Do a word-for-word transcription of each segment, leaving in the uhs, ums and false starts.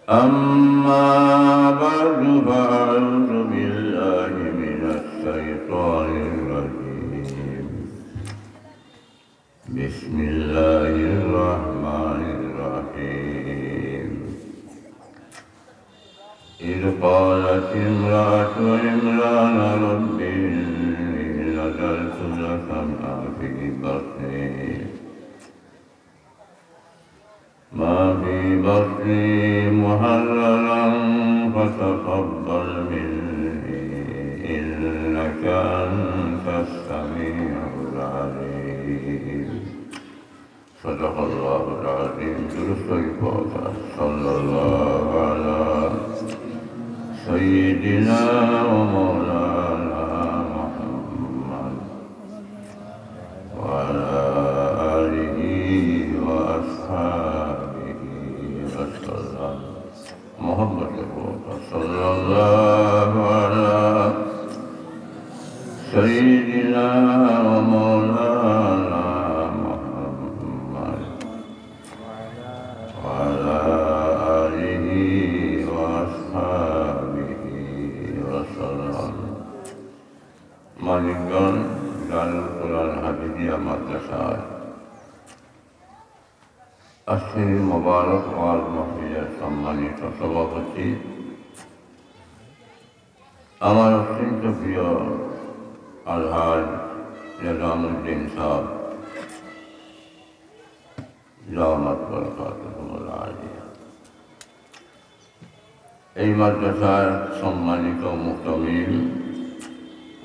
أما بعد، فأعوذ بالله من الشيطان الرجيم. بسم الله الرحمن الرحيم. إذ قالت امرأة عمران رب إني نذرت لك ما في بطني، ما في بطني محررا فتقبل مني إنك أنت السميع العليم. صدق الله العظيم. درود شریف پڑھو۔ صلى الله على سيدنا ومولانا محمد وعلى آله وأصحابه وسلم. محبت پڑھو۔ صلى الله على سيدنا ومولانا محمد وعلى آله وأصحابه وسلم. মানিকগঞ্জ দারুল কোরআন হাফিজিয়া মাদ্রাসার আজকের এই মোবারক ওয়াজ মাহফিলের সম্মানিত সভাপতি, আমার অত্যন্ত প্রিয় আলহাজ নিজামুদ্দিন সাহেব, দামাত বারাকাতুহুমুল আলিয়া। এই মাদ্রাসার সম্মানিত মুহতামিম,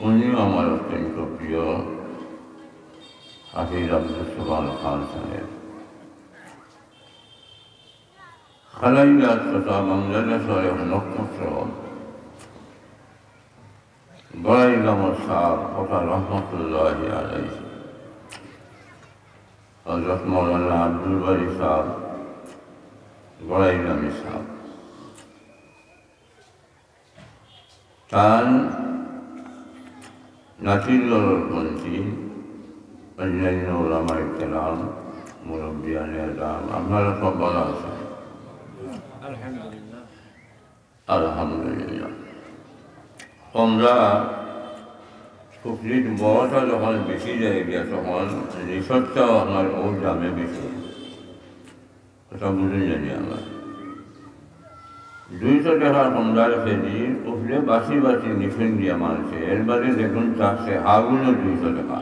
উনিও আমার অত্যন্ত প্রিয় হাফিজ আব্দুস সোবহান খান সাহেব। খালাইয়াত তথা বাংলাদেশর এক নক্ষত্র, গোড়াইগামর সাহেব তথা রহমতুল্লাহি আলাইহি, হযরত মাওলানা আব্দুল বারী সাহেব, গোড়াইগামী সাহেব। তান নাতির লড়র পন্থী অন্যান্য ওলামায়ে কেরাম, মুরব্বিয়ানে আজম, আপনারা সব ভালা আছইন? আলহামদুলিল্লাহ। আলহামদুলিল্লাহ। আমরা পুকুরির বড়টা যখন বেশি যায় গিয়া, তখন রিসোর্টটাও আমার ওর দামে বেশি। কথা বুঝুন জানি আমরা। দুইশো টেকার কমদার কেজি, উপরে বাসি বাসি নিফিন দিয়া মানছে, এর বাদে দেখুন চারশো, হাগুনও দুইশো টেকা।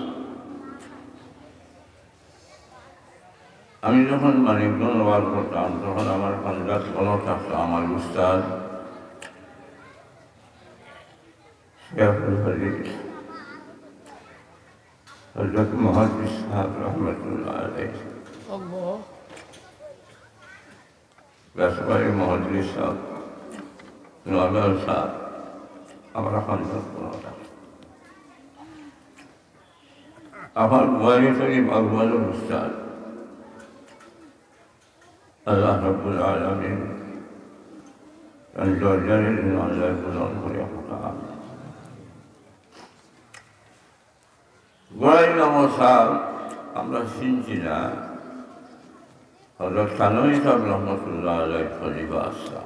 আমি যখন মানিকগঞ্জ ওয়াজ করতাম, তখন আমার কন্ডাক্ট বলা থাকতো আমার উস্তাদ শেখ আব্দুল হালিম, হযরত মুহাদ্দিস সাহেব রহমতুল্লাহ আলাইহি। আল্লাহ। রাজবাড়ির মুহাদ্দিস সাহেব, নোয়াবেল সাহেব, আমরা কন্ডাক্ট বলা থাকতো। আমার বুখারী শরীফ আকবরুল উস্তাদ, আল্লাহ রাব্বুল আলামিন তান দরজারে যেন আল্লাহ বুলন্দ করে কথা। আমিন। গোড়াইগামর সাহেব আমরা চিনছি না, হযরত থানভী সাহেব রহমতুল্লাহ আলাইহির খলিফা আছলা।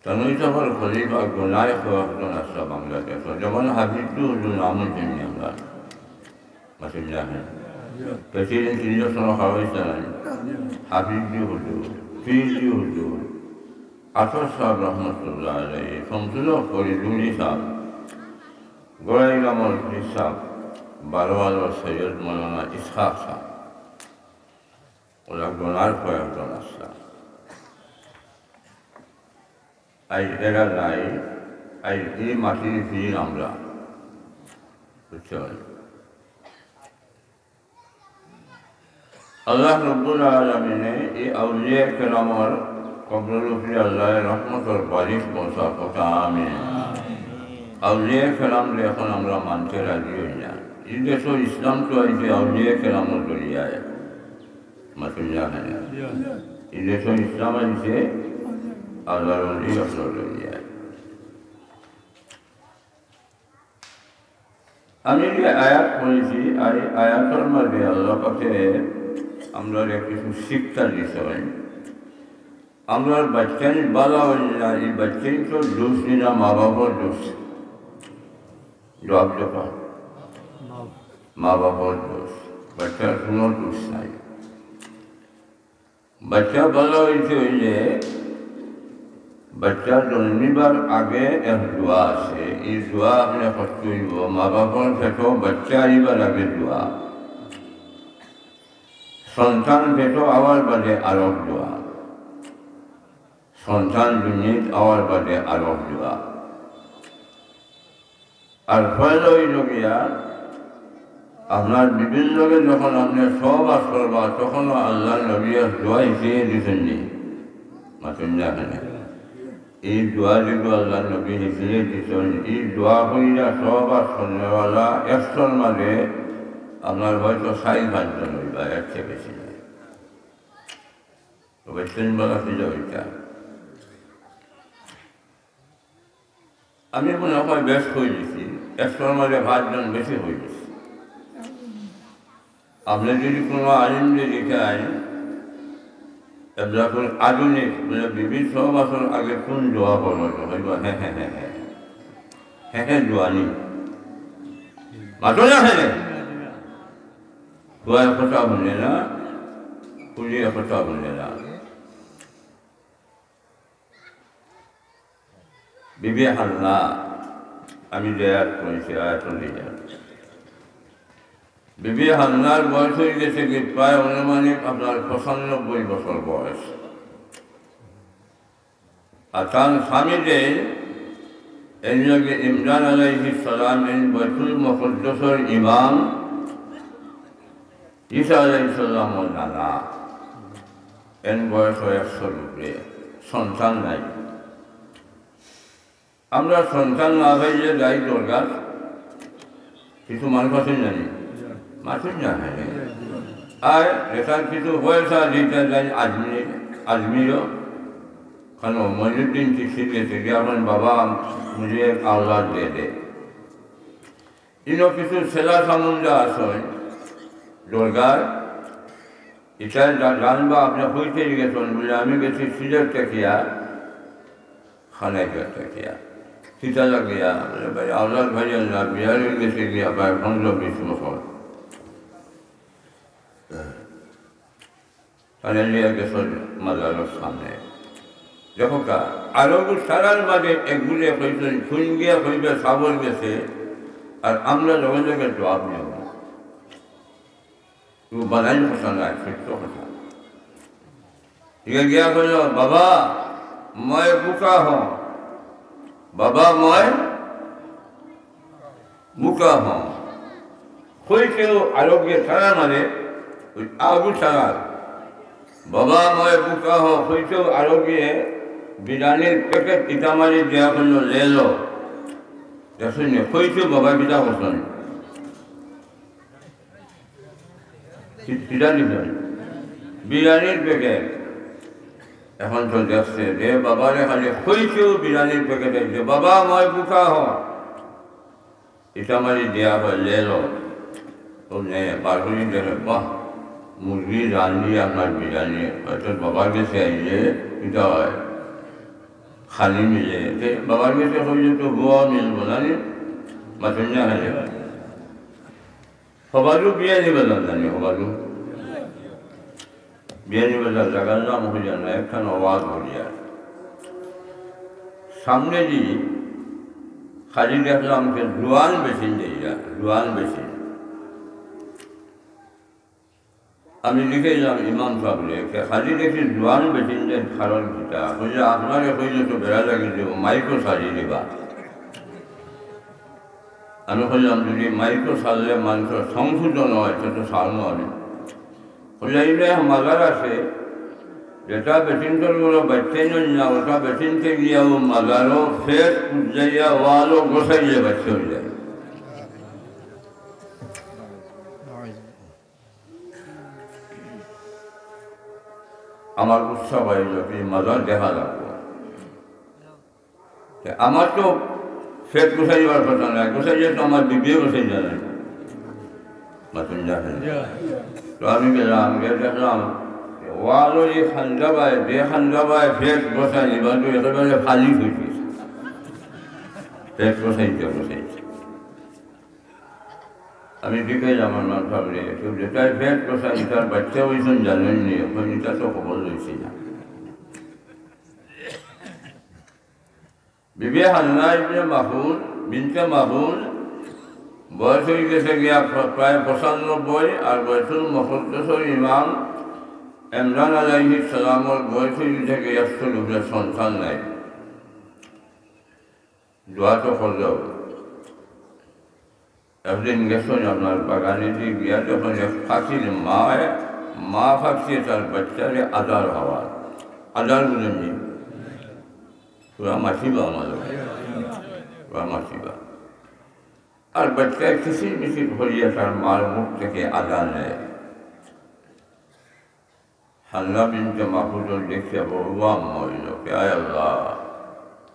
থানভী সাহেবর খলিফা গুনায় কয়েকজন আছলা বাংলাদেশো, যেমন হাফিজ হুজুর নামও চিনি আমরা। মাতুল্লাহ। প্রেসিডেন্ট ইলেকশন খাওয়াইছে না, হাফিজ হুজুর, পিএইচডি হুজুর, আতর সাহেব রহমতুল্লাহ আলাইহি, শামসুল হক ফরিদুল্লাহ সাহেব, গোড়াইগামর পীর সাহেব, বারোয়ালর সৈয়দ মৌলানা ইসহাক সাহেব, ওরা গুনার কয়েকজন আছলা। আইজ এরা নাই, আইজ এই মাটির ভিড় আমরা, বুঝতে পারি। আল্লাহ রব্বুল আলামিনে এই আউলিয়া কেরামর কবরর উপরে আল্লাহ রহমতর বারিশ বর্ষা করতা, আমিন। আউলিয়া কেরামরে এখন আমরা মানতে রাজি হই না। এই দেশো ইসলাম তো আইছে আউলিয়া কেরামর জরিয়ায়। মাতুল্লাহ খান। এই দেশো ইসলাম আইছে আল্লাহর ওলি অকলর জরিয়ায়। আমি যে আয়াত পড়ছি, এই আয়াতর মাঝে আল্লাহ পাকে আমরারে কিছু শিক্ষা দিছইন। আমরার বাচ্চাইন বালা অইন না, ই বাচ্চাইন্তর দোষ নি না মা বাপর দোষ? জবাব দেও। মা বাপর দোষ, বাচ্চার কুনু দোষ নাই। বাচ্চা বালা অইতে অইলে বাচ্চা জন্মিবার আগে এক দোয়া আছে, ই দোয়া আপনে করতে অইবো। মা বাপর পেটো বাচ্চা আইবার আগে দোয়া, সন্তান পেটো আওয়ার বাদে আরক দোয়া, সন্তান দুনিয়াত আওয়ার বাদে আরক দোয়া। আর পয়লা অইলো গিয়া, আপনার বিবির লগে যখন আপনে সহবাস করবা, তখনও আল্লার নবীয়ে দোয়া হিকাইয়া দিছইন নি? মাতইন না কেনে? ই দোয়া যেগু আল্লার নবীয়ে হিকাইয়া দিছইন, ই দোয়া কইরা সহবাস করনেওয়ালা একশোর মাঝে আপনার হয়তো চাইর পাঁচজন অইবা, এর চেয়ে বেশি নায়। তবে তিন বেলা খিদা অইতা। আমি মনে হয় বেশ কই দিছি, একশোর মাঝে পাঁচজন বেশি কই দিছি। আপনে যদি কুনু আলিমরে জিকাইন, এবলা কুনু আধুনিক, বলে, "বিবি সহবাসর আগে কুন দোয়া পড়ো?" তো কইবো, "হে, হে, হে, হে। হে, হে, দোয়া নি।" মাতো না, হে, হে। দোয়ার কথা হুনে না, কুলির কথা হুনে না। বিবি হান্না, আমি যে আয়াত পড়ছি, আয়াত অনুযায়ী। বিবি হান্নার বয়স অই গেছে কি প্রায় আনুমানিক আপনার পঁচানব্বই বছর বয়স। আর তান স্বামী যে, এর লগে ইমরান আলাইহিস সালাম, এই বাইতুল মুকাদ্দাসর ইমাম, ঈসা আলাইহিস সালামর নানা, এন বয়স অয় একশোর উপরে, সন্তান নাই। আমরা সন্তান না পাইলে যাই দরগাত, কিছু মানুষ আছে জানি, মাসুদ না হয়। আর এখান কিছু পয়সা দিতে যাই আজমির, আজমিরও, কারণ মহিউদ্দিন চিশতি গেছে, গিয়া এখন বাবা, মুঝে এক আওলাদ দে দে। ইনো কিছু ছেলা চামুন্ডা আছে দরগার, ইটায় জা-, জানবা আপনে কইতে গেছেন বলে, আমি গেছি সিলেট থাকিয়া, খানাইঘাট থাকিয়া। কিতা লাগিয়া? বলে, ভাই, আওলাদ ভাই আল্লাহ, বিহারে গেছে গিয়া প্রায় পনেরো বিশ বছর। তাহলে নিয়ে গেছে মাজারের সামনে। দেখো কা, আরো সারার মাঝে এগুলে কইছেন, খুন গিয়া কইবে সাবর গেছে, আর আমরা লগে লগে জবাব নেব। ও বানাইল কথা নয়, সত্য কথা। ঠিক গিয়া কইল, "বাবা, মই বোকা হওঁ। বাবা, মই বোকা হওঁ।" কইতেউ আরোগ্যে তারা মানে, ওই আবু তারা, "বাবা, মই বোকা হওঁ।" কইতেউ আরোগ্যে বিরিয়ানির প্যাকেট ইটা মারি দিয়া কইল, "লে লো।" দেখছইন নি? কইতেউ বাবা কিতা করছইন? কি-, কিতা দিছইন? বিরিয়ানির প্যাকেট। এখন তো দেখছে যে বাবারে খালি কইতেউ বিরিয়ানির প্যাকেট আইছে, "বাবা, মই বোকা হওঁ।" ইটা মারি দিয়া কয়, "লে লো।" ও নে, বার করি দেখে, বাহ, মুরগি রান্ধি আপনার বিরিয়ানি। হয়তো বাবার গেছে আইলে কিতা হয়, খালি মিলে। তে বাবার গেছে কইলে তো বুয়া মিলবো না নি? মাথুর না খাইলে। হবারু বিয়ানি বাজার জানি, হবারু। বিয়ানি বাজার জাগার নাম হইল না, একখান আওয়াজ হইয়া। সামনে দি খালি দেখলাম যে জোয়ান বেচিন যাইয়া, জোয়ান বেচিন। আমি জিকাইলাম ইমাম সাবরে, তে খালি দেখি জোয়ান বেচিন যাইন, কারণ কিতা? কইলে, "আপনারে কইলে তো বেড়া লাগি দিব, মাইকও সারি দিবা।" আমি কইলাম, "যদি মাইকও সারলে মানুষর সংশোধন হয়, তে তো সারনো আমি।" কইলে, "ইনো এক মাজার আছে, যেটা বেচিন্তর বড় বাচ্চাই নয় না, ওটা বেচিনতে গিয়া ও মাজারও ফের উজ্জাইয়া ওয়ালও গোসাইলে বাচ্চা হয়ে যায়।" আমার উৎসাহ হইল, এই মাজার দেখা লাগবো। তে আমার তো পেট গুছাইবার কথা না, গুছাইলে তো আমার বিবিয়ে গুছাই জানে। মাতুন জানে। তো আমি গেলাম, গিয়া দেখলাম, ওয়ালর এই খান্দাবায়, যে খান্দাবায় পেট বসাই, এবার তো একেবারে ফালি হইছে। পেট বসাইতে বসাইতে। আমি জিগাইলাম আমার সামনে, কেউ যেটায় পেট বসাই, তার বাচ্চা অইছইন জানইন নি, অখন ইটা তো খবর লইছি না। বিবি হান্না ইবনে মাখুজ, বিনতে মাখুজ, বয়স অই গেছে গিয়া প্র-, প্রায় পঁচানব্বই, আর বাইতুল মুকাদ্দাসর ইমাম ইমরান আলাইহিস সালামর বয়স অই গেছে গিয়া একশোর উপরে, সন্তান নাই। দোয়া তো করলেও। একদিন গেছইন আপনার বাগানেদি, গিয়া দেখইন এক পাখির মায়, মা পাখিয়ে তার বাচ্চারে আদার খাওয়ার। আদার বুঝইন নি? পুরা মাছিবা আমার, পুরা মাছিবা। আর বাচ্চায় কিচির মিচির করিয়া তার মার মুখ থেকে আদার নেয়। হান্না বিনতে মাখুজর দেখে বড় আম্মা অইল, কে আয় আল্লাহ,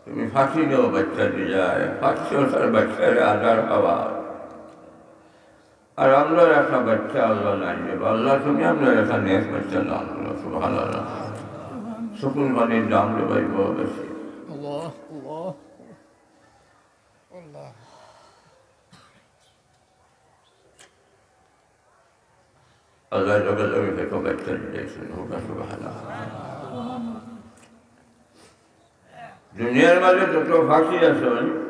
তুমি পাখিরেও বাচ্চা দিলায়, পাখিও তার বাচ্চারে আদার খাওয়ার। আর আমরার একটা বাচ্চা আল্লাহ নাই দেবা, আল্লাহ তুমি আমরার একটা নেক বাচ্চা দান করো, সুবহানাল্লাহ। চকুর পানির দাম রে ভাই বড় বেশি। আল্লাহ, আল্লাহ, আল্লাহ। আল্লাহ লগে লগে দেখো বাচ্চা দিলাইছইন, হোক না সুবহানাল্লাহ। দুনিয়ার মাঝে যত পাখি আছইন,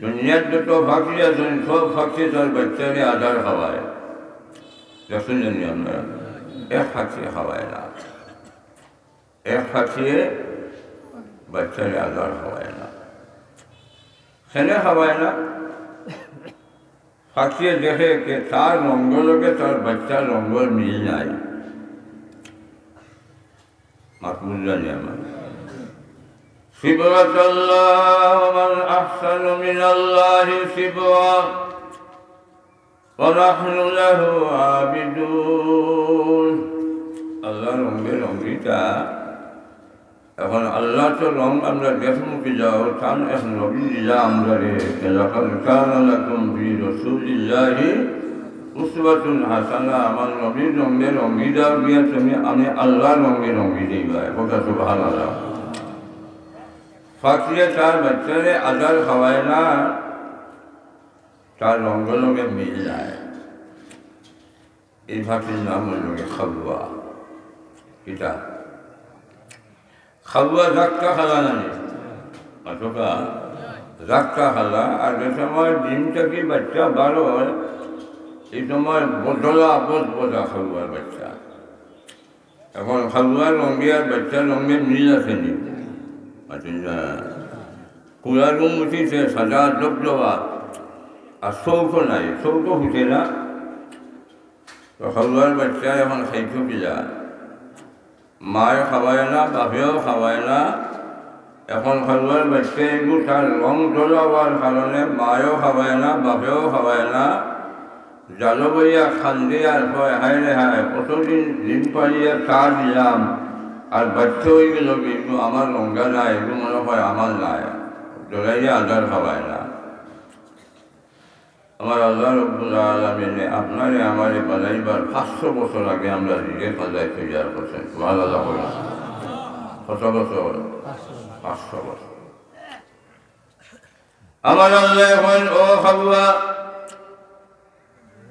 দুনিয়ার যত পাখি আছইন, সব পাখিয়ে তার বাচ্চারে আদার খাওয়ায়। দেখছইন জানি আপনারা, এক পাখিয়ে খাওয়ায় না, এক পাখিয়ে বাচ্চারে আদার খাওয়ায় না। কেনে খাওয়ায় না? পাখিয়ে দেখে কে তার রঙর লগে তার বাচ্চার রঙর মিল নাই। মাকবুল জানি আমার। صبغة الله ومن أحسن من الله صبغة ونحن له عابدون। আল্লাহ রঙে রঙিতা। এখন আল্লাহ তো রং আমরা দেখমু কি যাও, তান এক নবী দিলা আমরারে, لقد كان لكم في رسول الله أسوة حسنة। আমার নবীর রঙে রঙি যাও গিয়া তুমি, আমি আল্লাহর রঙে রঙি যাইবা। কথা সুবহানাল্লাহ। পাখিয়ে তার বাচ্চারে আদার খাওয়ায় না, তার রঙর লগে মিল নাই। এই পাখির নাম অইল গিয়া খাওয়া। কিতা? খাওয়া জাক্কা খালা নানি? অথবা জাক্কা খালা, আর যে সময় ডিম থাকি বাচ্চা বার অয়, এই সময় বদলা বদ বদা খাওয়ার বাচ্চা। এখন খাওয়ার রঙে আর বাচ্চার রঙে মিল আছে নি? আছে না। কুলার রং উঠিছে সাদা জবজবা, আর চউখো নাই, চউখো ফুটে না। তো খাওয়ার বাচ্চা এখন খাইতো কিলা? মায়ে খাওয়ায় না, বাপেও খাওয়ায় না। এখন খাওয়ার বাচ্চা এগু তার রং ধলা অওয়ার কারণে মায়েও খাওয়ায় না, বাপেও খাওয়ায় না। জালো বইয়া খান্দে আর কয়, "হায় রে হায়, কতদিন ডিম পাড়িয়া তা দিলাম, আর বাচ্চা অই গেল, কিন্তু আমার রঙা নাই, এগু মনে হয় আমার নাই।" ডরাইয়া আদার খাওয়ায় না। আমার আল্লাহ রব্বুল আলামিনে আপনারে আমারে বানাইবার পাঁচশো বছর আগে আমরা নিজে কাজায় তৈয়ার করছেন। সুবহানাল্লাহ বলুন। কত বছর? পাঁচশো বছর। আমার আল্লাহ এখন, ও খাওয়া,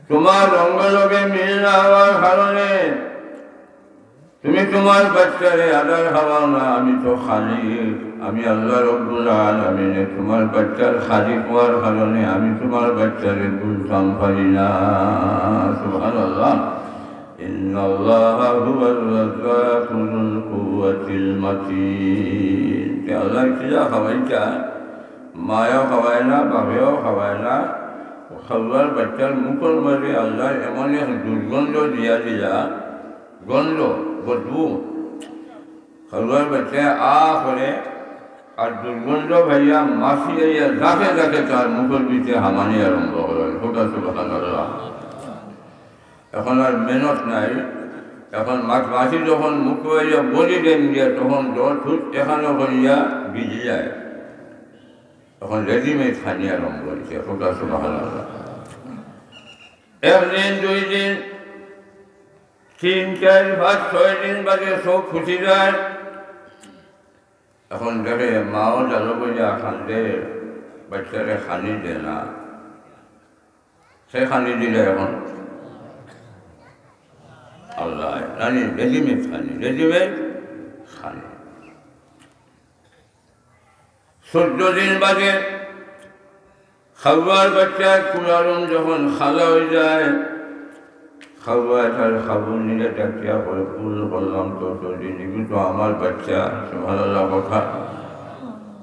তোমার রঙর লগে মিল না অওয়ার কারণে তুমি তোমার বাচ্চারে আদার খাওয়াও না, আমি তো খালিক, আমি আল্লাহ রব্বুল আলামিনে তোমার বাচ্চার খালিক অওয়ার কারণে আমি তোমার বাচ্চারে তুলতাম পারি না। সুবহানাল্লাহ। إن الله هو الرزاق ذو القوة المتين। তে আল্লাহ কিলা খাওয়াইতা? মায়েও খাওয়ায় না, বাপেও খাওয়ায় না। খাওয়ার বাচ্চার মুখর মাঝে আল্লাহ এমন এক দুর্গন্ধ দিয়া দিলা, গন্ধ, বদবু। খাওয়ার বাচ্চায় আ করে, আর দুর্গন্ধ পাইয়া মাছি আইয়া জাকে জাকে তার মুখর ভিতরে হামানি আরম্ভ করইন। কথা সুবহানাল্লাহ। এখন আর মেহনত নাই। এখন মা-, মাছি যখন মুখো আইয়া বলি দেন গিয়া, তখন জল ঠুট এখানো করিয়া ভিজি যায়। এখন readymade খানি আরম্ভ অইছে। কথা সুবহানাল্লাহ। একদিন, দুই দিন, তিন, চাইর, পাঁচ, ছয় দিন বাদে চউখ খুলি যায়। এখন দেখে মাও জালো বইয়া কান্দে, বাইচ্চারে খানি দে না। কে খানি দিলে এখন? আল্লায়। নানি, রেডিমেড খানি, রেডিমেড খানি। চৌদ্দ দিন বাদে হাওয়ার বাইচ্চার কুলারুম যখন খাজা অই যায়, হাওয়ায় তার খাবুনিরে ডাকিয়া কয়, "ভুল করলাম তো, তোর দিন, এগু তো আমার বাইচ্চা।" সুবহানাল্লাহ কথা।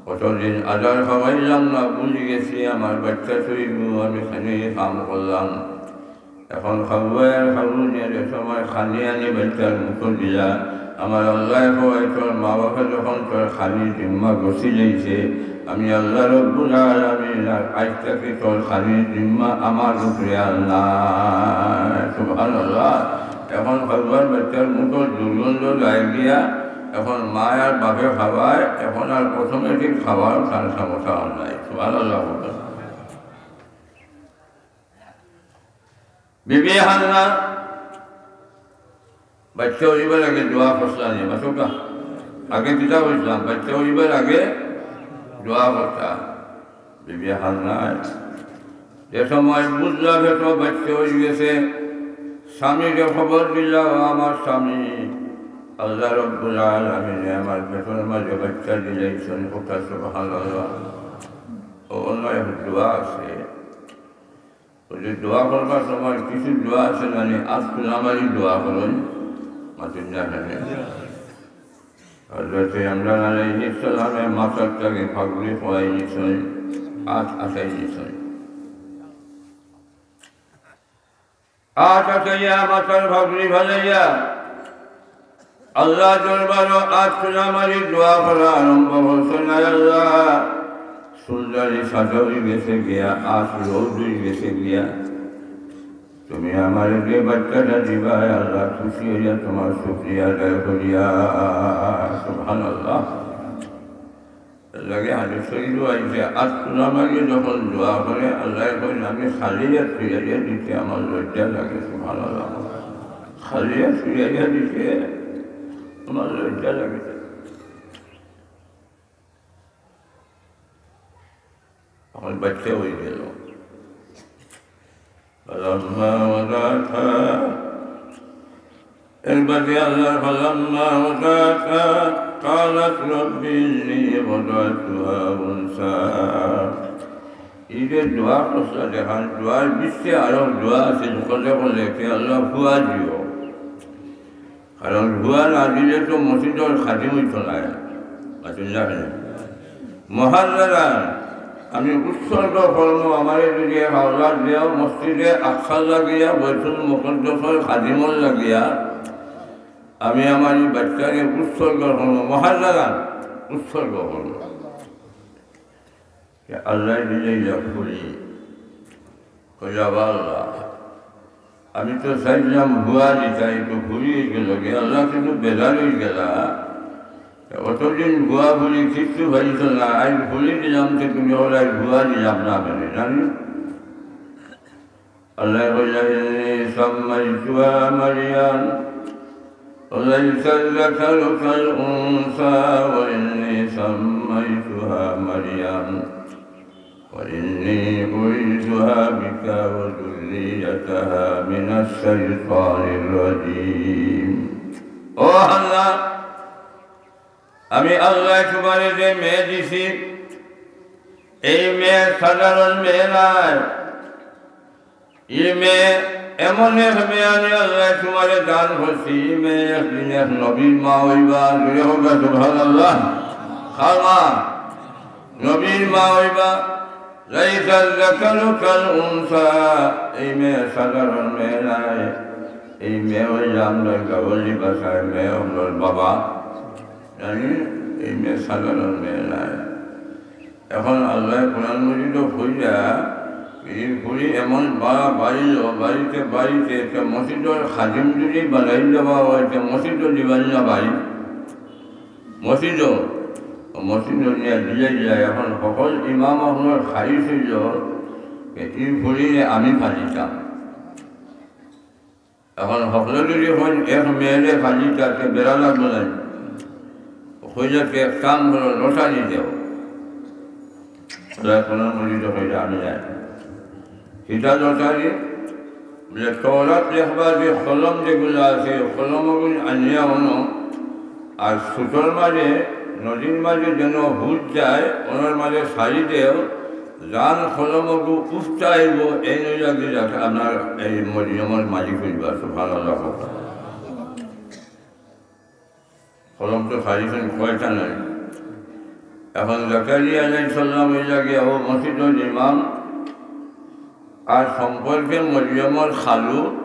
"কতদিন আদার খাওয়াইলাম না, ভুলি গেছি, আমার বাইচ্চা তো এগু, আমি কেনে ই কাম করলাম।" এখন হাওয়ায় আর খাবুনিয়ে যে সময় খানি আনি বাইচ্চার মুখো দিলা, আমার আল্লায় কয়, "তোর মা বাপে যখন তোর খানির জিম্মা গছিলাইছে, আমি আল্লাহ রব্বুল আলামিন আর আইজ থাকি তোর খানির জিম্মা আমার উপরে আর নাই।" সুবহানাল্লাহ। এখন হাওয়ার বাইচ্চার মুখর দুর্গন্ধ যায় গিয়া, এখন মায় আর বাপে খাওয়ায়, এখন আর অটোমেটিক খাওয়ার তান ক্ষমতা আর নাই। সুবহানাল্লাহ। বিবি হান্না বাইচ্চা অইবার আগে দোয়া করছলা নি, মাতউক্কা। আগে কিতা কইছলাম, বাইচ্চা অইবার আগে দোয়া করতা। বিবি হান্নায় যে সময় বুঝলা পেটো বাইচ্চা অই গেছে, স্বামীরে খবর দিলা, "ও আমার স্বামী, আল্লাহ রব্বুল আলামিনে আমার পেটর মাঝে বাইচ্চা দিলাইছইন।" কথা সুবহানাল্লাহ। ও অন্য এক দোয়া আছে, ওই যে দোয়া করবার সময় কিছু দোয়া আছে, মানে, আত তুলা মারি দোয়া করইন, মাতইন না কেনে? হযরতে ইমরান আলাইহিস সালামে মাথার তাকে পাগড়ি খোয়াই দিছইন, আত আতাই দিছইন। আত আতাইয়া মাথার পাগড়ি ফালাইয়া আল্লাহ দরবারো আত তুলা মারি দোয়া করা আরম্ভ করছইন, "আয় আল্লাহ, চুলদাড়ি সাদা অই গেছে গিয়া, আত রোদ অই গেছে গিয়া। তুমি আমারে যে বাইচ্চাটা দিবায়, আল্লাহ খুশি অইয়া তুমার শুকরিয়া আদায় করিয়ার।" সুবহানাল্লাহ। এর লাগি হাদিস শরীফো আইছে, আত তুলা মারি যখন দোয়া করে, আল্লায় কইন, "আমি খালি আত ফিরাইয়া দিতে আমার লজ্জা লাগে।" সুবহানাল্লাহ। খালি আত ফিরাইয়া দিতে আমার লজ্জা লাগে। আমার বাইচ্চা অই গেল। فلما وضعتها, এর বাদে আল্লাহ, فلما وضعتها قالت رب إني وضعتها أنثى। এই যে দোয়া করছলা, দেখান দোয়ার ভিতরে আরো দোয়া আছে, করলে করলে কি আল্লাহ ফুয়া দিও। কারণ ফুয়া না দিলে তো মসজিদর খাদিম অইতো নায়। মাতইন না কেনে? মুহাজ্জারান, আমি উৎসর্গ করমু, আমারে যদি এক আওলাদ দেও মসজিদে আকসার লাগিয়া, বাইতুল মুকাদ্দাসর খাদিমর লাগিয়া, আমি আমার ই বাইচ্চারে উৎসর্গ করমু, মুহাজ্জারান, উৎসর্গ করমু। আল্লায় দিলাইলা ফুড়ি। কইলা, "আল্লাহ, আমি তো চাইলাম ফুয়া দিতায়, তো ফুড়ি অই গেল গি, আল্লাহ কিন্তু বেজার অই গেলা। অতদিন ফুয়া ফুড়ি কিচ্ছু পাইছো না, আইজ ফুড়ি দিলাম, তো তুমি কইলায় ফুয়া দিলাম না, মানে, জানি?" আল্লায় কইলা, "إني سميتها مريم وليس الذكر كالأنثى وإني سميتها مريم وإني أعيذها بك وذريتها من الشيطان الرجيم।" ও আল্লাহ, আমি আল্লায় তুমারে যে মেয়ে দিছি, এই মেয়ে সাধারণ মেয়ে নায়। ই মেয়ে এমন এক মেয়ে আমি আল্লায় তুমারে দান করছি, ই মেয়ে একদিন এক নবীর মা অইবা। জোরে কউক্কা সুবহানাল্লাহ। কার মা? নবীর মা অইবা। ليس الذكر كالأنثى, এই মেয়ে সাধারণ মেয়ে নায়। এই মেয়ে অইলা আমরার গাঁওয়ালি ভাষায় মেয়ে অকলর বাবা। জানি, এই মেয়ে সাধারণ মেয়ে নায়। এখন আল্লায় কোরআন মজিদো কইরা, ই ফুড়ি এমন বা-, বাড়িলো, বাড়িতে বাড়িতে একটা মসজিদর খাদিম যদি বানাই দেওয়া অয়, তে মসজিদো দিবা না ভাই? মসজিদো, মসজিদো নিয়া দিলে দিলা। এখন হকল ইমাম অকলর খাহিশ অইলো যে ই ফুড়িরে আমি পালিতাম। এখন হকলে যদি কইন এক মেয়েরে খালি তাতে বেড়া লাগবো না, কইলে কি এক কাম করো, লটারি দেও। তাহলে কোনো মরিদ কইলে আমি যাই। কিতা লটারি? বলে, তওরাত লেখবা যে কলম যেগুলা আছে, কলমগুলো আনিয়া অনো, আর সুতোর মাঝে, নদীর মাঝে যেন হুত যায়, অনর মাঝে ছাড়ি দেও, যান কলমগু উফতা আইবো, এইন অইলা গি যাতে আপনার এই মরিয়মর মালিক অইবা। সুবহানাল্লাহ। কলম তো ছাড়িছইন, কয়টা নাই। এখন জাকারিয়া আলাইহিস সালাম অইলা গিয়া ও মসজিদর ইমাম, আর সম্পর্কে মরিয়মর খালু।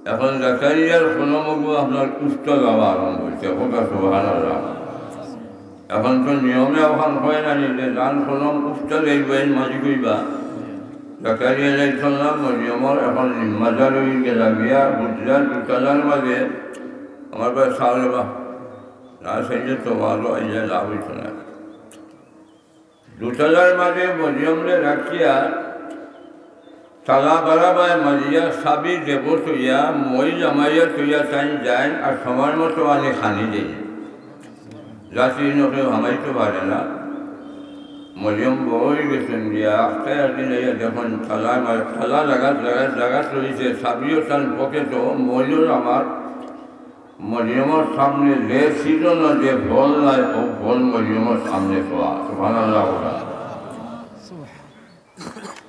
এখন জাকারিয়ার কলমগু আপনার উফতা যাওয়া আরম্ভ অইছে। কথা সুবহানাল্লাহ। এখন তো নিয়মে অখান কয় না নি যে যান কলম উফতা যাইবো, এইন মালিক অইবা। জাকারিয়া আলাইহিস সালাম মরিয়মর এখন জিম্মাদার অই গেলা গিয়া, বুঝলা, দুতলার মাঝে। আমার ভাই সাহেব, না চাইলে তো ভালো, এই যে লাভ অইতো না। দুতলার মাঝে মরিয়মরে রাখিয়া তালা বারাবায় মারিয়া চাবি দেবো থইয়া, মই জামাইয়া থইয়া তাইন যাইন আর সময় মতো আনি খানি দেইন। রাতি ইনো কেউ হামাইতো পারে না। মরিয়ম বড় অই গেছইন গিয়া, আখতায় একদিন আইয়া দেখইন তালা মার-, তালা লাগাত, লাগাত, লাগাত রইছে, চাবিও তান পকেটো, মইও জামাত। মরিয়মর সামনে যে সিজনো যে ফল নাই, ও ফল মরিয়মর সামনে থোয়া। সুবহানাল্লাহ।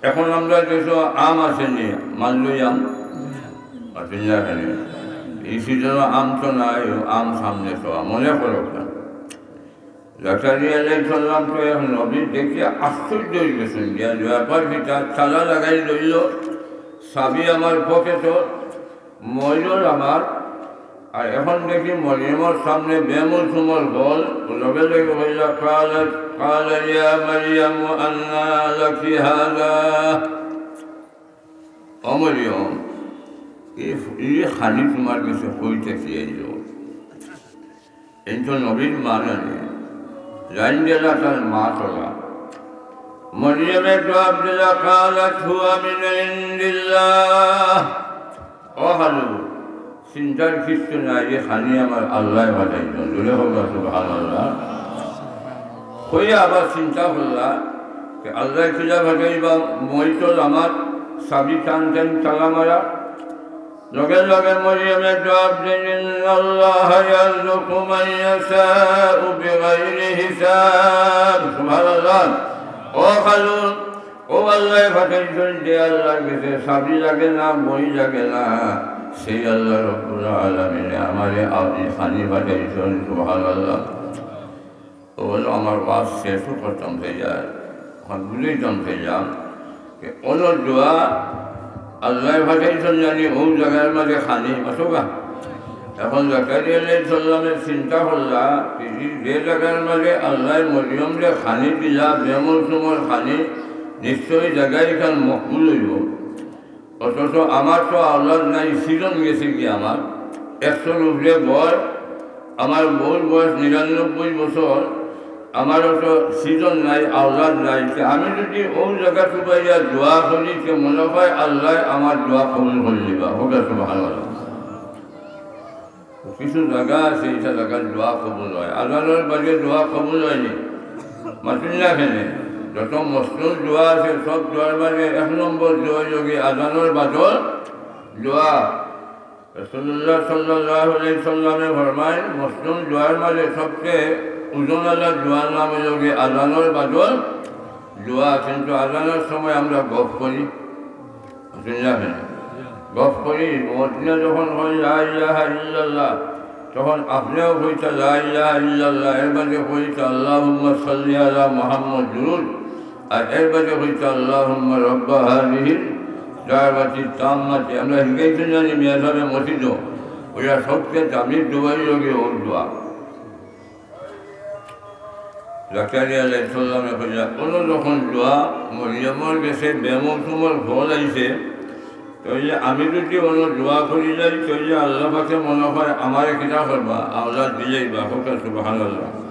এখন আমরার দেশো আম আছে নি, মালই আম? আছে নি এখানে? এই সিজনো আম তো নাই, ও আম সামনে থোয়া। মনে করো না। জাকারিয়া আলাইহিস সালাম তো এক নবী দেখিয়া আশ্চর্য অই গেছইন, যে ব্যাপার কিতা, তালা লাগাই লইল, চাবি আমার পকেটো, মইও জামাত, আর এখন দেখি মরিয়মর সামনে বেমৌসুমর ফল, লগে লগে কইলা, قال، قال يا مريم أنى لك هذا। ও মরিয়ম, এই, এই খানি তোমার গেছে কই থাকি আইলো? এইন তো নবীর মা নানি, যাইন গেলা তার মা তলা। মরিয়মে জবাব দিলা, قالت هو من عند الله। ও খালু, চিন্তার কিচ্ছু নাই, এই খানি আমার আল্লায় পাঠাইছইন। জোরে কও সুবহানাল্লাহ। কইয়া আবার চিন্তা করলা, যে আল্লায় কিলা পাঠাইবা, মই তো জামাত, চাবি টান টান তালা মারা। লগে লগে মরিয়মে জবাব দেইন, إن الله يرزق من يشاء بغير حساب। সুবহানাল্লাহ। ও খালু, ও আল্লায় পাঠাইছইন, যে আল্লার গেছে চাবি লাগে না, মই লাগে না, সেই আল্লাহ রব্বুল আলামিনে আমারে আ-, এই খানি পাঠাইছইন। সুবহানাল্লাহ। তো বলো, আমার ওয়াজ শেষও করতাম চাইয়া, এখন বুঝাইতাম চাইয়া, যে অনো দোয়া আল্লায় পাঠাইছইন জানি ও জাগার মাঝে খানি, মাতোগা। এখন জাকারিয়া আলাইহিস সালামে চিন্তা করলা, যে যে জাগার মাঝে আল্লায় মরিয়মরে খানি দিলা, বেমৌসুমর খানি, নিশ্চয়ই জাগা ইখান মকবুল অইবো। অথচ আমার তো আওলাদ নাই, সিজন গেছে গি আমার। একশোর উপরে বয়স, আমার বউর বয়স নিরানব্বই বছর, আমারও তো সিজন নাই, আওলাদ নাই। তে আমি যদি ও জাগা তুবাইয়া দোয়া করি, তে মনে হয় আল্লায় আমার দোয়া কবুল করি নিবা। কও সুবহানাল্লাহ। কিছু জাগা আছে, ইটা জাগার দোয়া কবুল হয়। আজানর বাদে দোয়া কবুল হয়নি। মাতুন না কেনে? যত মসনুন দোয়া আছে, সব দোয়ার মাঝে এক নম্বর দোয়া অইলো গি আজানর বাদর দোয়া। রাসূলুল্লাহ সাল্লাল্লাহু আলাইহি সাল্লামে ফরমায়, মসনুন দোয়ার মাঝে সবচেয়ে ওজনআলা দোয়ার নাম অইলো গি আজানর বাদর দোয়া। কিন্তু আজানর সময় আমরা গফ করি। বুঝলেন না কেনে? গফ করি, মুয়াজ্জিনে যখন কয়, "লা ইলাহা ইল্লাল্লাহ", তখন আপনেও কইতা, "লা ইলাহা ইল্লাল্লাহ", এর বাদে কইতা, "আল্লাহুম্মা সাল্লি আলা মুহাম্মদ", দুরুদ, আর এর বাদে কইতা, "আল্লাহুম্মা রাব্বা হাযিহিদ দাওয়াতিত তাম্মাতি।" আমরা শিখাইছইন জানি মিয়া সাহেব মসজিদো, ওরা সবচেয়ে দামি দোয়াই লাগে ওর দোয়া। জাকারিয়া আলাইহিস সালামে কইলা, "অনো যখন দোয়া মরিয়মর গেছে বেমৌসুমর ফল আইছে, তাইলে আমি যদি অনো দোয়া করি যাই, তাইলে আল্লাহ পাকে মনে হয় আমারে কিতা করবা, আওলাদ দিলাইবা।" কও সুবহানাল্লাহ।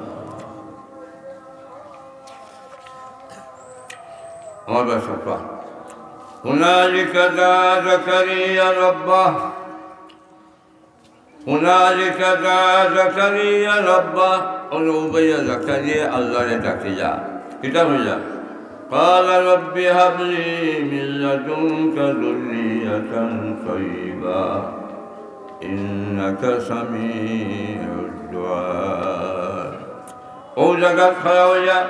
আমার ভাই সফা। هنالك دعا زكريا ربه। هنالك دعا زكريا ربه, অনো উবাইয়া জাকারিয়া আল্লারে ডাকিলা। কিতা কইলা? قال رب هب لي من لدنك ذرية طيبة إنك سميع الدعاء। অউ জাগাত খাড়া অইয়া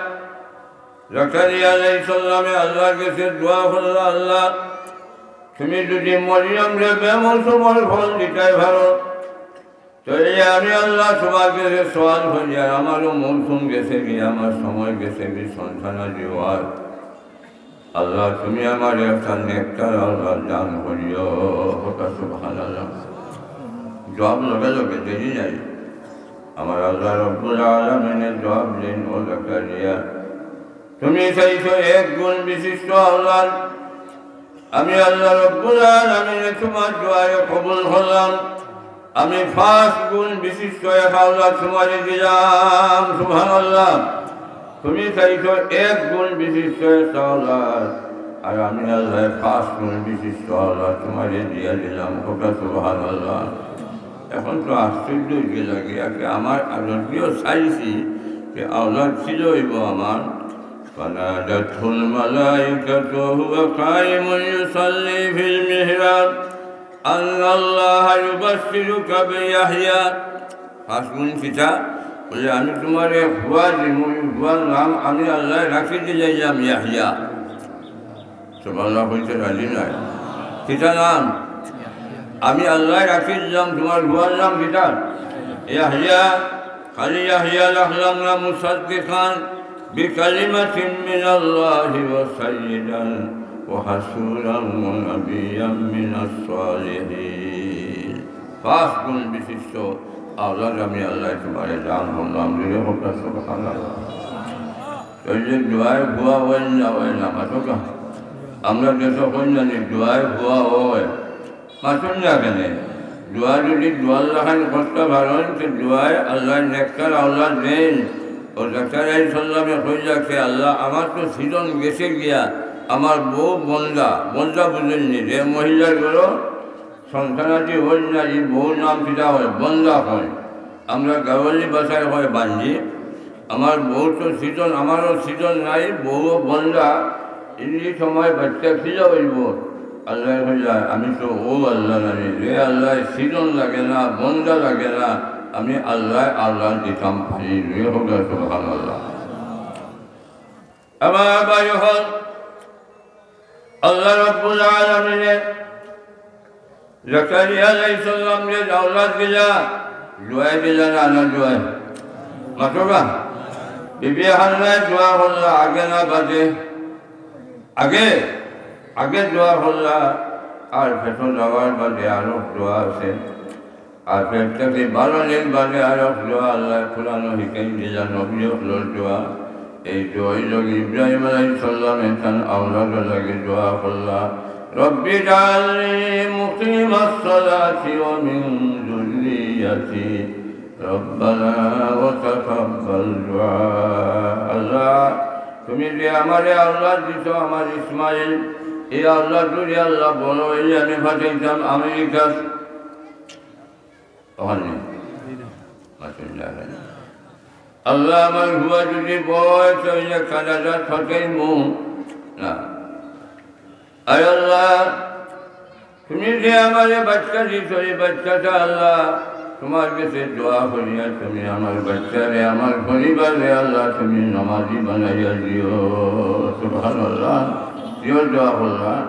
জাকারিয়া আলাইহিস সালামে আল্লার গেছে দোয়া করলা, "আল্লাহ, তুমি যুদি মরিয়মরে বেমৌসুমর ফল দিতায় পারো, তাইলে আমি আল্লাহ তুমার গেছে সওয়াল করি, আর আমারও মৌসুম গেছেগি, আমার সময় গেছেগি, সন্তানাদি অওয়ার। আল্লাহ, তুমি আমারে একটা নেককার আওলাদ দান করিও।" কউক্কা সুবহানাল্লাহ। জবাব লগে লগে, দেরি নাই। আমার আল্লাহ রব্বুল আলামিনে জবাব দেইন, "ও জাকারিয়া, তুমি চাইছো এক গুণ বিশিষ্ট আওলাদ, আমি আল্লাহ রব্বুল আলামিনে তুমার দোয়ারে কবুল করলাম, আমি পাঁচ গুণ বিশিষ্ট এক আওলাদ তুমারে দিলাম।" সুবহানাল্লাহ। তুমি চাইছো এক গুণ বিশিষ্ট এক আওলাদ, আর আমি আল্লাহ পাঁচ গুণ বিশিষ্ট আওলাদ তুমারে দিয়া দিলাম। কউক্কা সুবহানাল্লাহ। এখন তো আশ্চর্য অইয়া লাগে, আগে আমার আরবিও চাইছি যে আওলাদ ছিল অইব আমার। فنادته الملائكة وهو قائم يصلي في المحراب أن الله يبشرك بيحيى। পাঁচ গুণ কিতা? বলে, "আমি তুমারে ফুয়া দিমু, ফুয়ার নাম আমি আল্লাহ রাখি দিলাইলাম ইয়াহিয়া।" সুবহানাল্লাহ কইতে রাজি নায়। কিতা নাম? আমি আল্লাহ রাখি দিলাম, তুমার ফুয়ার নাম কিতা? ইয়াহিয়া। খালি ইয়াহিয়া রাখলাম না, মুসাদ্দিকান বিকালিমাতিন মিনাল্লাহি ওয়া সাইয়্যিদান ওয়া হাসুরান ওয়া নাবিয়্যান মিনাস সালিহিন। পাঁচ গুণ বিশিষ্ট আওলাদ আমি আল্লাহ তুমারে দান করলাম। জোরে কউক্কা সুবহানাল্লাহ। তাইলে দোয়ায় ফুয়া অয় না, অয় না, মাতউক্কা। আমরা দেশো কই না নি, দোয়ায় ফুয়া অয়। মাতইন না কেনে? দোয়া যুদি দোয়ার লাখান করতা পারইন, তে দোয়ায় আল্লায় নেককার আওলাদ দেইন। ও জাকারিয়া আলাইহিস সালামে কইলা, "কে আল্লাহ, আমার তো সিজন গেছে গিয়া, আমার বউ বন্দা।" বন্দা বুঝইন নি? যে মহিলার ঘরো সন্তানাদি অইল না, ই বউর নাম কিতা কয়? বন্দা কয়। আমরা গাঁওয়ালি ভাষায় কয় বান্দি। আমার বউর তো সিজন, আমারও সিজন নাই, বউও বন্দা। ইনি সময় বাচ্চা খিলা অইব। আল্লায় কইলা, "আমি তো অউ আল্লাহ নানি, যে আল্লায় সিজন লাগে না, বন্দা লাগে না, আমি আল্লায় আল্লাহ দিতাম পারি।" জোরে কউক্কা সুবহানাল্লাহ। আমার ভাই অকল, আল্লাহ রাব্বুল আলামিনে জাকারিয়া আলাইহিস সালামরে আওলাদ দিলা, দোয়ায় দিলা না, না দোয়ায়? মাতউক্কা। বিবি হান্নায় দোয়া করলা আগে না বাদে? আগে, আগে দোয়া করলা, আর পেটো যাওয়ার বাদে আরো দোয়া আছে। আর পেট থাকি বারনির বাদে আরো দোয়া আল্লায় কোরআনো হিকাই দিলা, নবী অকলর দোয়া। এই দোয়াই লাগি ইব্রাহিম আলাইহিস সালামে তান আওলাদর লাগি দোয়া করলা, "রব্বি জাআলনি মুকিমাস সালাতি ওয়া মিন যুররিয়াতি, রব্বানা ওয়া তাকাব্বাল দুআ।" আল্লাহ, তুমি যে আমারে আওলাদ দিছো, আমার ইসমাইল, এই আওলাদ যদি আল্লাহ বড় অইলে আমি পাঠাইতাম আমেরিকাত। অখানে। আল্লাহ, আমার ফুয়া যদি বড় অয়, তাইলে কানাডাত পাঠাইমু। না। আয় আল্লাহ, তুমি যে আমারে বাচ্চা দিছো, এই বাচ্চাটা আল্লাহ, তুমার গেছে দোয়া করিয়া তুমি আমার বাচ্চারে, আমার পরিবাররে আল্লাহ, তুমি নমাজি বানাইয়া দিও। সুবহানাল্লাহ। কিওর দোয়া করলা?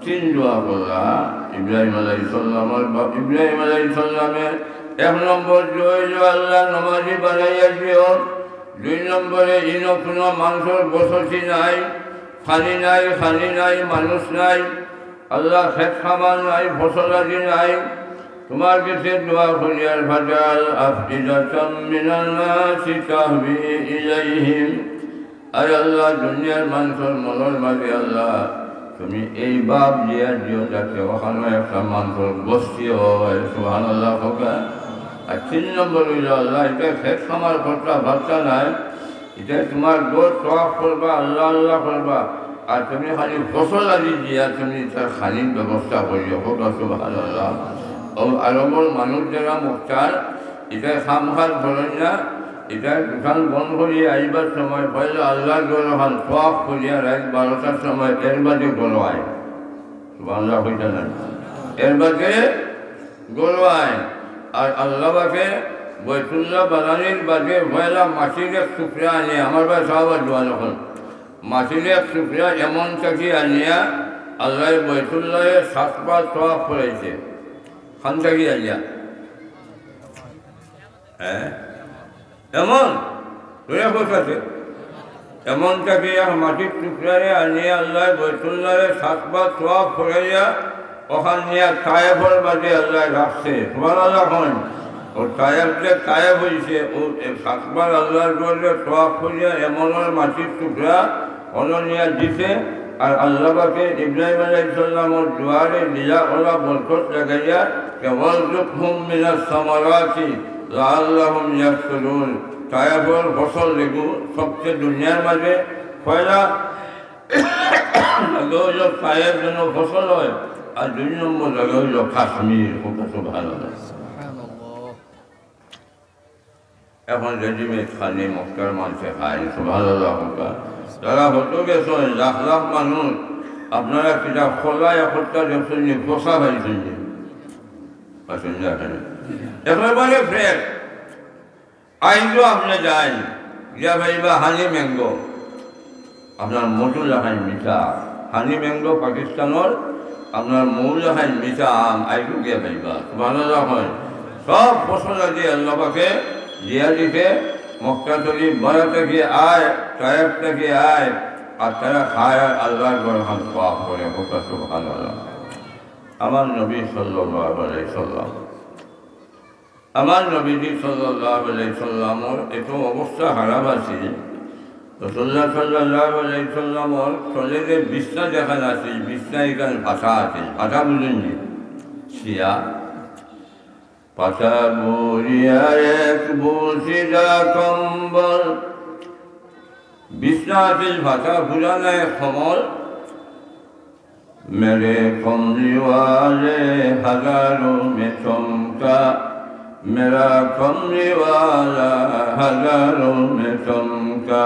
তিন দোয়া করলা। ইব্রাহিম আলাইহিস সালামর বাপ, ইব্রাহিম আলাইহিস সালামে এক নম্বর দোয়া অইলো, "আল্লাহ, নমাজি বানাইয়া দিও।" দুই নম্বরে, ইনো কুনু মানষর বসতি নাই, পানি নাই, খানি নাই, মানুষ নাই, আল্লাহ, খেত খামার নাই, ফসল আদি নাই। তুমার গেছে দোয়া করিয়ার, "ফাজআল আফইদাতাম মিনান নাসি তাহবি ইলাইহিম।" আয় আল্লাহ, দুনিয়ার মানষর মনর মাঝে আল্লাহ, তুমি এই ভাব দিয়া দিও যাতে অখানো একটা মানষর বসতি অয়। সুবহানাল্লাহ কউক্কা। আর তিন নম্বর অইলো আল্লাহ, ইটা খেত খামার করতা পারতা নায়, ইটা তুমার ঘর তওয়াফ করবা, আল্লাহ আল্লাহ করবা, আর তুমি খালি ফসল আদি দিয়া তুমি ইটার খানির ব্যবস্থা করিও। কউক্কা সুবহানাল্লাহ। অউ আরবর মানুষ যেরা মক্কার, ইতায় কাম কাজ করইন না, ইতায় দোকান বন্ধ করিয়া আইবার সময় পয়লা আল্লাহর ঘর অখান তওয়াফ করিয়া রাইত বারোটার সময় এর বাদে ঘরো আয়। সুবহানাল্লাহ কইতা নায়? এর বাদে ঘরো আয়। আর আল্লাহ পাকে বাইতুল্লাহ বানানির বাদে পয়লা মাটির এক টুকরা আনে, আমার ভাই সাহাবা জোয়ান অখন, মাটির এক টুকরা এমন থাকি আনিয়া আল্লাহ বাইতুল্লাহে সাতবার তওয়াফ করাইছে। খান থাকি আনিয়া, হ্যাঁ, এমন, তোরা কোথাতে? এমন থাকি এক মাটির টুকরারে আনিয়া আল্লাহ বাইতুল্লাহে সাতবার তওয়াফ করাইয়া অখান নিয়া তায়েফর মাঝে আল্লাহ রাখছে। সুবহানাল্লাহ কইন। ও তায়েফ যে তায়েফ অইছে, ও এ সাতবার আল্লাহর ঘরে তওয়াফ করিয়া এমনর মাটির টুকরা অনো নিয়া দিছে। আর আল্লাহ পাকে ইব্রাহিম আলাইহিস সালামর দুয়ারে দিয়া ওলা বরকত লাগাইয়া, কে ওয়ারযুকহুম মিনাস সামারাতি লাআল্লাহুম ইয়াশকুরুন। তায়েফর ফসল লেগু সবচেয়ে দুনিয়ার মাঝে পয়লা জাগা অইল তায়েফ যেন ফসল হয়, আর দুই নম্বর জাগা অইল কাশ্মীর। কউক্কা সুবহানাল্লাহ। এখন রেডিমেড খানি মক্কার মানষে খায়, সুবহানাল্লাহ কউক্কা। তারা হত গেছইন, লাখ লাখ মানুষ, আপনারা কিতা খোলা একটা দেখছইন নি, পচা পাইছইন নি? পাইছইন না এখানে? একেবারে ফ্রেশ। আইজও আপনে যাইন, গিয়া পাইবা হানি ম্যাঙ্গো। আপনার মধু লাখান মিঠা। হানি ম্যাঙ্গো পাকিস্তানর, আপনার মৌ লাখান মিঠা আম, আইজও গিয়া পাইবা। সুবহানাল্লাহ কইন। সব ফসল আজি আল্লাহ পাকে দিয়া দিছে, মক্কা শরীফ বারা থাকি আয়, তায়েফ থাকি আয়, আর তারা খায় আর আল্লাহর ঘর খান তওয়াফ করে। কউক্কা সুবহানাল্লাহ। আমার নবী সাল্লাল্লাহু আলাইহি সাল্লাম আমার নবীজি সাল্লাল্লাহু আলাইহি সাল্লামর এত অবস্থা খারাপ আছিল, রাসূলুল্লাহ সাল্লাল্লাহু আলাইহি সাল্লামর তলে যে বিছনা যেখান আছিল, বিছনা এখান ফাটা আছিল, ফাটা বুঝইন নি? সিয়া। ফাটা বুরিয়া এক বুসিদা কম্বল, বিছনা আছিল ফাটা, পুরানা এক কম্বল। میرے کملی والے ہزاروں میں چمکا، میرا کملی والا ہزاروں میں چمکا۔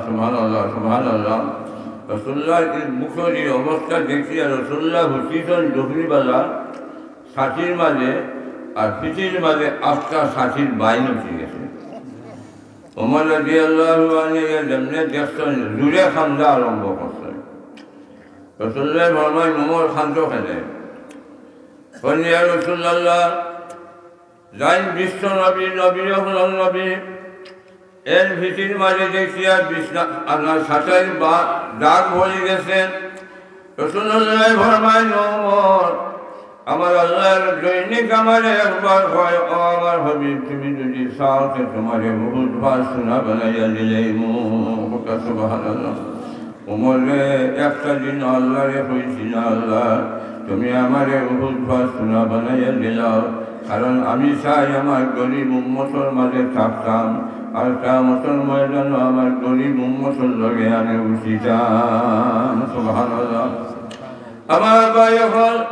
সুবহানাল্লাহ, সুবহানাল্লাহ। রাসূলুল্লাহর এই বুকর এই অবস্থা দেখিয়া রাসূলুল্লাহ হুশিছইন দুপুরবেলা ছাতির মাঝে, আর পিঠির মাঝে আস্তা ছাতির বাইন উঠি গেছে। ওমর রাদিয়াল্লাহু আনহু যেমনে দেখছইন, জুরে কান্দা আরম্ভ করছইন। রাসূলুল্লাহ ফরমাইন, "ওমর, কান্দো কেনে?" কইন, "ইয়া রাসূলুল্লাহ, যেইন বিশ্ব নবী, নবী অকলর নবী, এর পিঠির মাঝে দেখিয়া বিছনা, আপনার ছাতির বা-, দাগ পড়ি গেছে।" রাসূলুল্লাহ ফরমাইন, "ওমর, আমার আল্লাহর দৈনিক আমারে একবার কয়, 'ও আমার হাবিব, তুমি যদি চাও তে তোমারে উহুদ পাহাড় সোনা বানাইয়া দিলাইমু।'" কউক্কা সুবহানাল্লাহ। ওমর রে, একটা দিন আল্লাহরে কইছি না, "আল্লাহ, তুমি আমারে উহুদ পাহাড় সোনা বানাইয়া দিলাও, কারণ আমি চাই আমার গরিব উম্মতর মাঝে থাকতাম, আর কিয়ামতর ময়দানো আমার গরিব উম্মতর লগে আমি উঠিতাম।" সুবহানাল্লাহ। আমার ভাই অকল,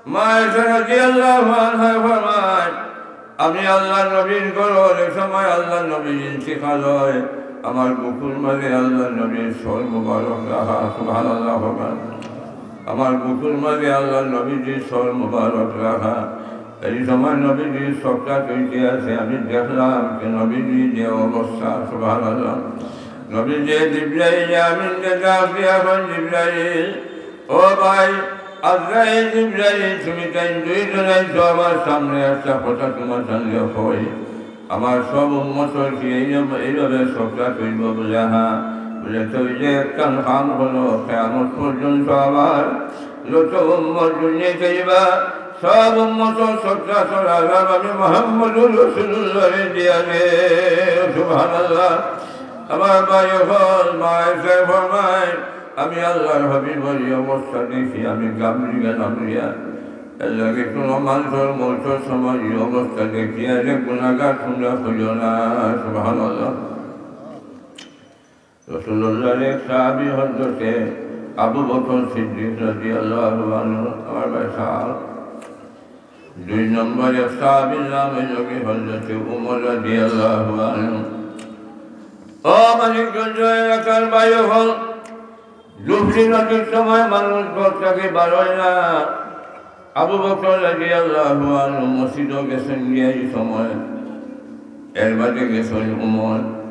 মা আয়েশা রাদিয়াল্লাহু আনহা ফরমায়, আমি আল্লাহর নবীর ঘরো, যে সময় আল্লাহর নবীর ইন্তিকাল হয়, আমার বুকুর মাঝে আল্লাহর নবীর সর মুবারক রাখা, সুবহানাল্লাহ কউক্কা। আমার বুকুর মাঝে আল্লাহর নবীজির সর মুবারক রাখা। এই সময় নবীজির চোখটা তৈতে আছে, আমি দেখলাম যে নবীজির যে অবস্থা, সুবহানাল্লাহ। নবীজি জিব্রাইল আমিনরে ডাক দিয়া কইন, "জিব্রাইল, ও ভাই, আজরাইল, জিব্রাইল, তুমি তাইন দুইজন আইছো আমার সামনে, একটা কথা তোমার সামনে কই।" আমার সব উম্মতর কি এই, এইভাবে চোখটা তৈব বুলে? হ্যাঁ। বুলে, "তো এই যে একটা কাম হলো, কিয়ামত পর্যন্ত আমার যত উম্মত দুনিয়াত আইবা, সব উম্মতর চোখটা তোর আজাব আমি মুহাম্মদুর রাসূলুল্লাহরে দিয়া দে।" সুবহানাল্লাহ। আমার ভাই অকল, মা আয়েশা ফরমায়, আমি আল্লাহর হাবিবর এই অবস্থা দেখি, আমি ঘাবড়ি গেলাম রিয়া। এর লাগি কোনো মানষর মউতর সময় এই অবস্থা দেখিয়া যে গুনাহগার তোমরা কইও না। সুবহানাল্লাহ। রাসূলুল্লাহর এক সাহাবী হযরতে আবু বকর সিদ্দিক রাদিয়াল্লাহু আনহু, আমার ভাই সাহেব, দুই নম্বর এক সাহাবীর নাম অইল কি হযরতে উমর রাদিয়াল্লাহু আনহু। ও মানিকগঞ্জ এলাকার ভাই অকল, দুপুর নদীর সময় মানুষ ঘর থাকি বারয় না। আবু বকর রাদিয়াল্লাহু আনহু মসজিদো গেছইন গিয়া ই সময়, এর বাদে গেছইন উমর।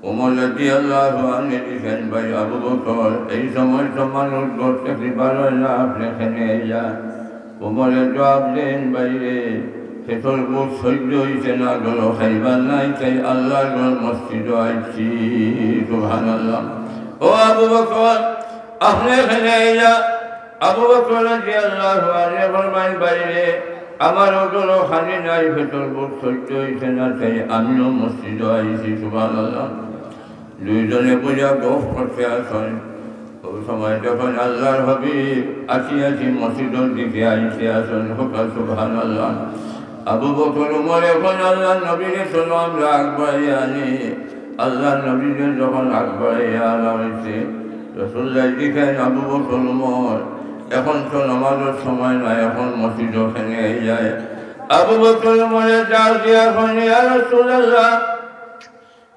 উমর রাদিয়াল্লাহু আনহু জিকাইন, "ভাই আবু বকর, এই সময় তো মানুষ ঘর থাকি বারয় না, আপনে কেনে আইলা?" উমরে জবাব দেইন, "ভাইরে, পেটর ভুক সইজ্য অইছে না, ঘরো খাইবার নাই, তাই আল্লার ঘর মসজিদো আইছি।" সুবহানাল্লাহ। ও আবু বকর, আপনে কেনে আইলা? আবু বকর রাদিয়াল্লাহু আনহু ফরমাইন, "ভাইরে, আমারও ঘরো খানি নাই, পেটর ভুক সইজ্য অইছে না, তাই আমিও মসজিদো আইছি।" সুবহানাল্লাহ। দুইজনে বইয়া গফ করতে আছইন। ওই সময় যখন আল্লার হাবিব আছি আছি মসজিদর দিকে আইতে আছইন, কউক্কা সুবহানাল্লাহ। আবু বকর উমরে কইন, "আল্লার নবীরে চলো আমরা আগ বাড়াইয়া আনি।" আল্লার নবীরে যখন আগ বাড়াইয়া আনা অইছে, রাসুলুল্লায় জিকাইন, "আবু বকর উমর, এখন তো নামাজর সময় নায়, এখন মসজিদো কেনে আইলায়?" আবু বকর উমরে ডাক দিয়া কইন, "ইয়া রাসুলুল্লাহ,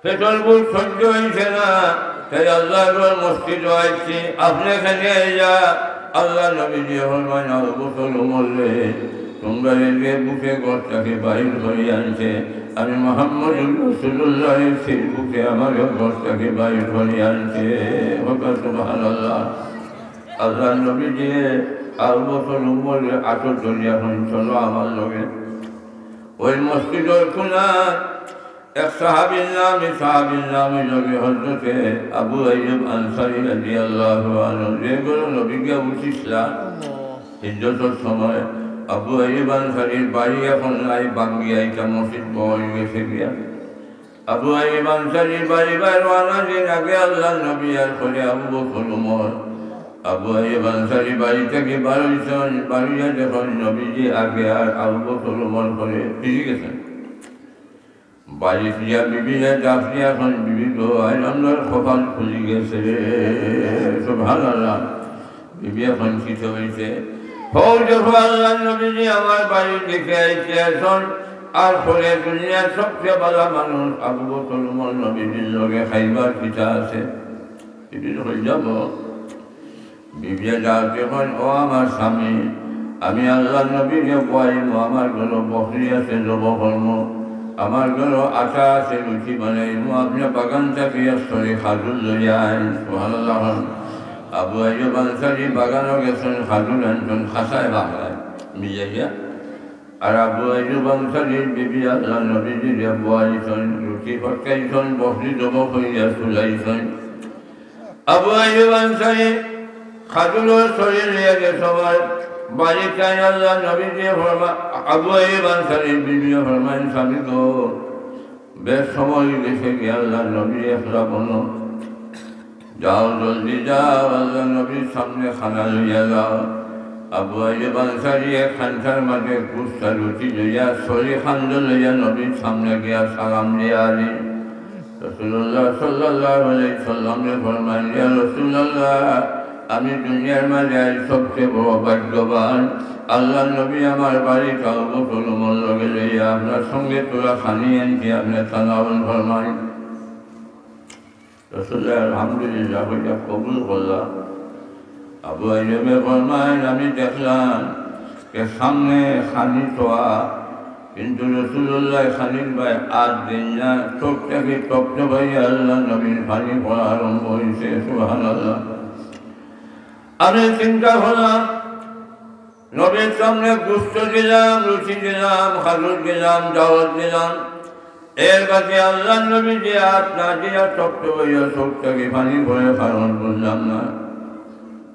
পেটর ভুক সইজ্য অইছে না, তাই আল্লার ঘর মসজিদো আইছি, আপনে কেনে আইলা?" আল্লার নবীজিয়ে ফরমাইন, "আবু বকর উমররে, তুমরারে যে ভুকে ঘর থাকি বাইর করি আনছে, আমি মুহাম্মদুর রাসুলুল্লায় সেই ভুকে আমারে ঘর থাকি বাইর করি আনছে।" কউক্কা সুবহানাল্লাহ। আল্লার নবীজিয়ে আবু বকর উমররে আতো ধরিয়া কইন, "চলো আমার লগে।" ওই মসজিদর কুনাত এক সাহাবীর নাম, এই সাহাবীর নাম অইল গি হযরতে আবু আইয়ুব আনসারী রাদিয়াল্লাহু আনহু, যে ঘরো নবী গিয়া উঠছিলা হিজরতর সময়। আবু আইয়ুব আনসারীর বাড়ি এখন নাই, ভাঙ্গিয়া ইটা মসজিদ অই গেছে গিয়া। আবু আইয়ুব আনসারীর বাড়ি বায় রওয়ানা দিন আগে আল্লার নবী আর পরে আবু বকর উমর। আবু আইয়ুব আনসারী বাড়ি থাকি বারইছইন, বারইয়া দেখইন নবীজি আগে আর আবু বকর উমর পরে ফিরি গেছইন। বাড়িত গিয়া বিবিরে ডাক দিয়া কইন, "বিবি গো, আইজ আমরার কপাল খুলি গেছে রে।" সুবহানাল্লাহ। বিবিয়ে কইন, "কিতা অইছে?" "হউ দেখো, আল্লার নবীজি আমার বাড়ির দিকে আইতে আছইন, আর পরে দুনিয়ার সবচেয়ে ভালা মানুষ আবু বকর উমর নবীজির লগে খাইবার কিতা আছে?" বিবিয়ে কইন, "যাবো।" বিবিয়ে ডাক দিয়া কইন, "ও আমার স্বামী, আমি আল্লার নবীরে বওয়াইমু, আমার ঘরো বকরি আছে, জবো করমু, আমার ঘরো আটা আছে, রুটি বানাইমু, আপনে বাগান থাকি এক ছড়ি খাজুর লইয়া আইন।" সুবহানাল্লাহ। আবু আইয়ুব আনসারী বাগানো গেছইন, খাজুর আনছইন, খাসায় বাংলায় মিলাইয়া। আর আবু আইয়ুব আনসারীর বিবি আল্লার নবীজিরে বওয়াইছইন, রুটি ফটকাইছইন, বকরি জবো করিয়া চুলাইছইন। আবু আইয়ুব আনসারী খাজুরর ছড়ি লইয়া যে সময় বাড়িত আইন আল্লার নবীজিয়ে ফরমা-, আবু আইয়ুব আনসারীর বিবিয়ে ফরমাইন, "স্বামী গো, বেশ সময় অই গেছে গি, আল্লার নবী একলা বনো, যাও জলদি যাও, আল্লার নবীর সামনে খানা লইয়া যাও।" আবু আইয়ুব আনসারী এক কান্তার মাঝে গুস্তা রুটি লইয়া, ছড়ি খান্দ লইয়া নবীর সামনে গিয়া সালাম দিয়া আইন। রাসুলুল্লাহ সাল্লাল্লাহু আলাইহি সাল্লামরে ফরমাইন, "ইয়া রাসুলাল্লাহ, আমি দুনিয়ার মাঝে আইজ সবচেয়ে বড় ভাগ্যবান। আল্লার নবী আমার বাড়িত আবু বকর উমর লগে লইয়া আপনার সঙ্গে থুড়া খানি আনছি, আপনে তানাউল ফরমাইন।" রাসুলুল্লাহ আলহামদুলিল্লাহ কইয়া কবুল করলা। আবু আইয়ুবে ফরমাইন, "আমি দেখলাম যে সামনে খানি থোয়া, কিন্তু রাসুলুল্লায় খানির বায় আত দিন না, চউখ থাকি টপটপাইয়া আল্লার নবীর পানি পড়া আরম্ভ অইছে।" সুবহানাল্লাহ। আমি চিন্তা করলাম, নবীর সামনে গুস্ত দিলাম, রুটি দিলাম, খাজুর দিলাম, দাওয়াত দিলাম, এর বাদে আল্লার নবীজিয়ে আত না দিয়া টপটপাইয়া চউখ থাকি পানি পড়ে, কারণ বুঝলাম না।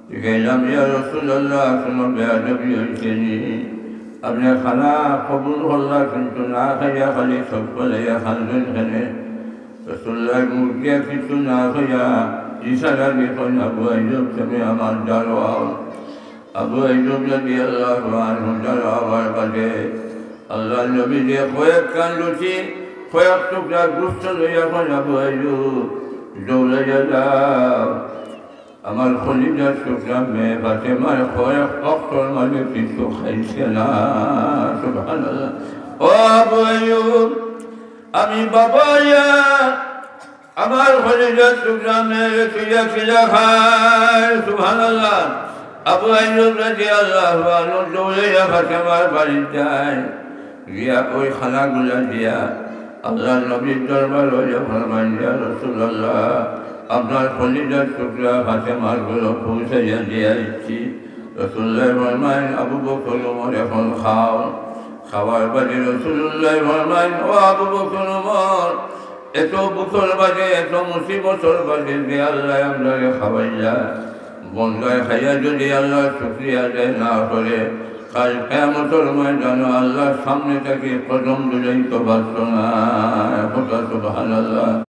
জিকাইলাম, "ইয়া রাসুলাল্লাহ, কুনু বেয়াদবি অইছে নি? আপনে খানা কবুল করলা, কিন্তু না খাইয়া খালি চউখ ফালাইয়া কান্দইন কেনে?" রাসুলুল্লায় মুখ দিয়া কিচ্ছু না কইয়া ইশারা দি কইন, "আবু আইয়ুব, তুমি আমার দ্বারো আও।" আবু আইয়ুব রাদিয়াল্লাহু আনহু দ্বারো আওয়ার বাদে আল্লার নবীজিয়ে কয়েকখান রুটি, কয়েক টুকরা গুস্ত লইয়া কইন, "আবু আইয়ুব, দৌড়াইয়া যাও।" আমার কলিজার টুকরা মেয়ে ফাতেমার কয়েক অক্তর মাঝে কিছু খাইছে না। সুবহানাল্লাহ। ও আবু আইয়ুব, আমি বাবা ইয়া, আমার কলিজার টুকরা মেয়ে তুইয়া কিলা খায়? সুবহানাল্লাহ। আবু আইয়ুব রাদিয়াল্লাহু আনহু দৌড়াইয়া ফাতেমার বাড়িত যায়। গিয়া ওই খানাগুলা দিয়া আল্লাহর নবীর দরবার হইয়া ফরমাইন, "ইয়া রাসূলুল্লাহ, আপনার কলিজার টুকরা ফাতেমার ঘরো পৌঁছাইয়া দিয়া আইছি।" রাসূলুল্লাহ ফরমাইন, "আবু বকর ওমর, এখন খাও।" খাওয়ার বাদে রাসূলুল্লাহ ফরমাইন, "ও আবু বকর ওমর, এত বছর বাদে, এত মুসিবতর বাদে যে আল্লাহ আপনারে খাওয়াইলা, বন্দায় খাইয়া যদি আল্লাহর শুকরিয়া আদায় না করে, কাল কিয়ামতর ময়দানো আল্লাহর সামনে থাকি কদম দুলাইতো পারতো না।" কথা সুবহানাল্লাহ।